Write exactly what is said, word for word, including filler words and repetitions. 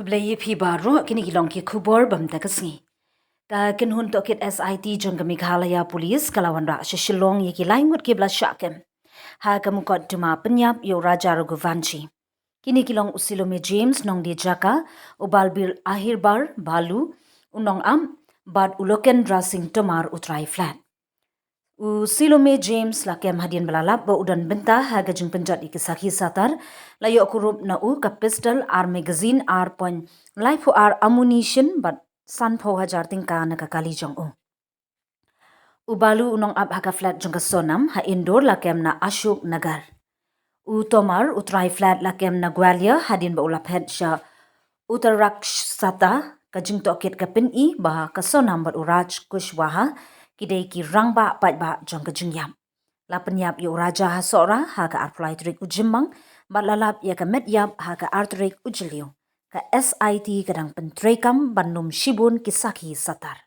Khublei ïa phi baroh, kine ki long ki khubor bam ta ka sngi. Ka kynhun tohkit S I T jong ka Meghalaya Police ka la wanrah sha Shillong ïa ki lai ngut kiba la shah kem ha ka mukotduma pynïap ïa u Raja Raghuvanshi. Kine ki long u Silome James Nongdiejaka, u Balbir Ahirbar Balu, u Nongap, bad u Lokendra Singh Tomar u trai flat. U Silome James la kem hadien ba la lap ba u don bynta ha ka jingpynjot ïa ki sakhi satar, la ïoh kurup na u ka pistol ar magazine ar point laiphew ar ammunition bad sanphew hajar tyngka na ka kali jong u. U Balu u Nongap ha ka flat jong ka Sonam ha Indore la kem na Ashok Nagar. U Tomar u trai flat la kem na Gwalior hadien ba u la phet sha Uttarakshata, ka jingtohkit ka pyni ba ka Sonam bad u Raj Kushwaha ki dei ki rangbah paidbah jong ka jingïap. La pynïap ïa u Raja ha Sohra ha ka arphew lai tarik u Jymmang bad la lap ïa ka met ïap ha ka ar tarik u Jylliew. Ka S I T ka dang pyntreikam ban lum shibun ki sakhi satar.